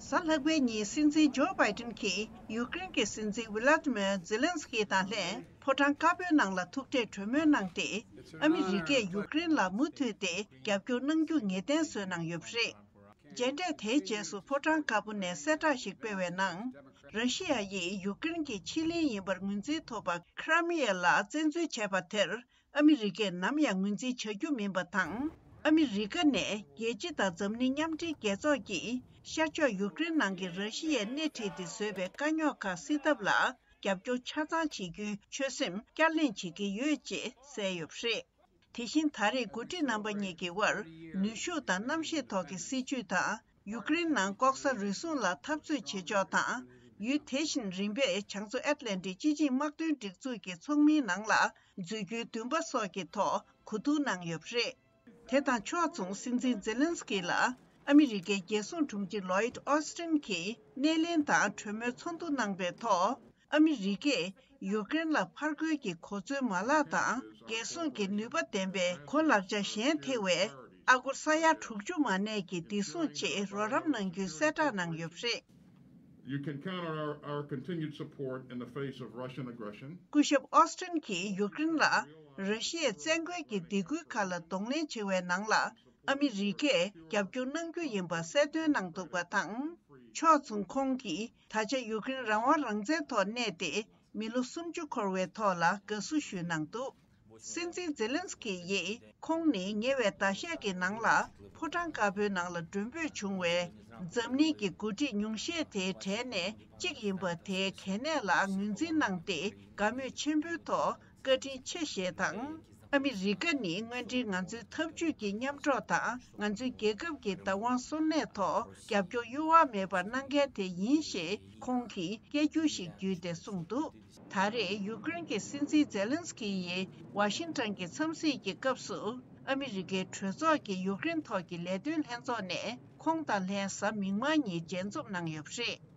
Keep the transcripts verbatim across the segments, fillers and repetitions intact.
གཟའ་ལྷག་པའི་ཉིན་སྲིད་འཛིན་ཇོ་བྷའི་ཏིན་གྱིས་ཡུཀ་རེན་གྱི་སྲིད་འཛིན་ཝི་ལ་ཏི་མིར་ཛེ་ལན་སི་ཀི་དང་ལྷན་ཕོ་བྲང་དཀར་པོའི་ནང་ལ་ཐུག་འཕྲད་གྲོས་མོལ་གནང་སྟེ། ཨ་མི་རི་ཀས་ཡུཀ་རེན་ལ་མུ་མཐུད་དེ་རྒྱབ་སྐྱོར་གནང་རྒྱུ་ངེས་གཏན་བཟོས་གནང་ཡོད་པ་རེད། མཇལ་འཕྲད་དེའི་རྗེས་སུ་ཕོ་བྲང་དཀར་པོ་ནས་གསལ་བསྒྲགས་ཤིག་སྤེལ་བའི་ནང་། ར་ཤི་ཡ་ཡིས་ཡུཀ་རེན་གྱི་ཕྱི་གླིང་ཡིན་པར་ངོས་འཛིན་ཐོབ་པ་ཁི་ར་མི་ཡ་ལ་བཙན་འཛུལ་བྱས་པ་དེར། ཨ་མི་རི་ཀས་ནམ་ཡང་ངོས་འཛིན་བྱ་རྒྱུ་མིན་པ་དང་། ཨ་མི་རི་ཀ་ནས་རྒྱལ་སྤྱི་དང་འཛམ་གླིང་མཉམ་འབྲེལ་རྒྱལ་ཚོགས་ཀྱིས་ཤར་ཕྱོགས་ཡུཀ་རེན་ནང་གི་ར་ཤི་ཡའི་སྣེ་ཁྲིད་དེ་བཟོས་པའི་དཀའ་རྙོག་ཁག་སེལ་ཐབས་ལ་རྒྱབ་སྐྱོར་ཆ་ཚང་བྱེད་རྒྱུའི་ཆོད་སེམས་བསྐྱར་གླེང་བྱེད་ཀྱི་ཡོད་ཅེས་གསལ་ཡོད་པ་རེད། དེ་བཞིན་ད་རེས་འགོ་ཁྲིད་རྣམ་པ་གཉིས་ཀྱི་དབར་ནུས་ཤུགས་དང་གནམ་གཤིས་ཐོག་གི་སྲིད་ཇུས་དང་། ཡུཀ་རེན་ནང་ལྐོག་ཟ་རུལ་སུངས་ལ་འཐབ་རྩོད་བྱེད་ཕྱོགས་དང་། ཡུལ་དེ་བཞིན་རིམ་པས་བྱང་མཚོ་ཨེཊ་ལན་ཊིག་སྤྱི་ཆིངས་དམག་དོན་སྒྲིག་འཛུགས་ཀྱི་ཚོགས་མིའི་ནང་ལ་འཛུལ་རྒྱུའི་འདུན་པ་སོགས་ཀྱི་ཐོག་གོ་བསྡུར་གནང་ཡོད་པ་རེད། དེ་དང་ཕྱོགས་མཚུངས་སྲིད་འཛིན་ཛེ་ལན་སི་ཀི་ལ་ཨ་མི་རི་ཀའི་རྒྱལ་སྲུང་དྲུང་ཆེ་ལོ་ཡིད་ཨོ་སི་ཊིན་གྱིས་སྣེ་ལེན་དང་གྲོས་མོལ་ཚོགས་འདུ་གནང་པའི་ཐོག་ཨ་མི་རི་ཀས་ཡུཀ་རེན་ལ་ཕར་རྒོལ་གྱི་གོ་མཚོན་མ་ལག་དང་། རྒྱལ་སྲུང་གི་ནུས་པ་ལྡན་པའི་གོ་ལག་ཆ་གཞན་ཐེ་བའི་ཨ་སྒོར་ས་ཡ་དྲུག་ཅུ་མ་གནས་ཀྱི་བདེ་སྲུང་ཆེད་རོགས་རམ་གནང་རྒྱུའི་གསལ་བསྒྲགས་གནང་ཡོད་པ་རེད། You can count on our, our continued support in the face of Russian aggression. སྐུ་ཞབས་ཨོ་སི་ཊིན་གྱིས་ཡུཀ་རེན་ལ་ར་ཤི་ཡའི་བཙན་རྒོལ་གྱི་སྡིགས་སྐུལ་ཁག་ལ་གདོང་ལེན་བྱེད་པའི་ནང་ལ། ཨ་མི་རི་ཀས་རྒྱབ་སྐྱོར་གནང་རྒྱུ་ཡིན་པ་གསལ་སྟོན་གནང་འདུག་པ་དང་། ཕྱོགས་མཚུངས་ཁོང་གིས་ད་ཆ་ཡུཀ་རེན་རང་དབང་རང་བཙན་ཐོག་གནས་ཏེ་མི་ལོ་སུམ་ཅུ་འཁོར་བའི་ཐོག་ལ་དགའ་བསུ་ཞུས་གནང་འདུག་སྲིད་འཛིན་ཛེ་ལན་སི་ཀི་ཡིས་ཁོང་ནི་ཉེ་བའི་ཟླ་ཤས་ཀྱི་ནང་ལ་ཕོ་བྲང་དཀར་པོའི་ནང་ལ་མགྲོན་འབོད་བྱུང་བའི་འཛམ་གླིང་གི་འགོ་ཁྲིད་ཉུང་ཤས་དེའི་གྲས་ནས་གཅིག་ཡིན་པ་དེའི་གལ་གནད་ལ་ངོས་འཛིན་གནང་སྟེ་དགའ་མོས་ཆེན་པོའི་ཐོག་བཀའ་དྲིན་ཆེ་ཞེས་དང་། ཨ་མི་རི་ཀ་ནི་དངོས་འབྲེལ་ང་ཚོའི་འཐབ་ཇུས་ཀྱི་མཉམ་སྒྲོག་དང་། ང་ཚོའི་རྒྱལ་ཁབ་ཀྱི་བདག་དབང་སྲུང་གནས་ཐོག་རྒྱབ་སྐྱོར་གཡོ་བ་མེད་པར་གནང་མཁན་དེ་ཡིན་ཞེས་ཁོང་གིས་སྐད་སྒྱུར་ཞིག་བརྒྱུད་དེ་གསུངས་འདུག་ད་རེས་ཡུཀ་རེན་གྱི་སྲིད་འཛིན་ཛེ་ལན་སི་ཀི་ཡིས་ཝ་ཤིང་ཊོན་གྱི་འཚམས་གཟིགས་ཀྱི་སྐབས་སུ། ཨ་མི་རི་ཀའི་གྲོས་ཚོགས་ཀྱི་ཡུཀ་རེན་ཐོག་གི་ལས་དོན་ལྷན་ཚོགས་ནས་ཁོང་དང་ལྷན་གཟའ་མིག་དམར་ཉིན་མཇལ་འཛོམས་གནང་ཡོད་པ་རེད།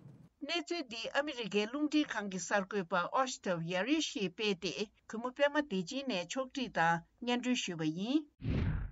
གནས་ཚུལ་འདི་ཨ་མི་རི་ཀའི་རླུང་འཕྲིན་ཁང་གི་གསར་འགོད་པ་ཨོ་ཤི་ཐབ་ཡ་རི་ཤིས་སྤེལ་ཏེ། གུས་མོ་པད་མ་བདེ་ཆེན་ནས་ཕྱོགས་སྒྲིག་དང་སྙན་སྒྲོན་ཞུས་པ་ཡིན།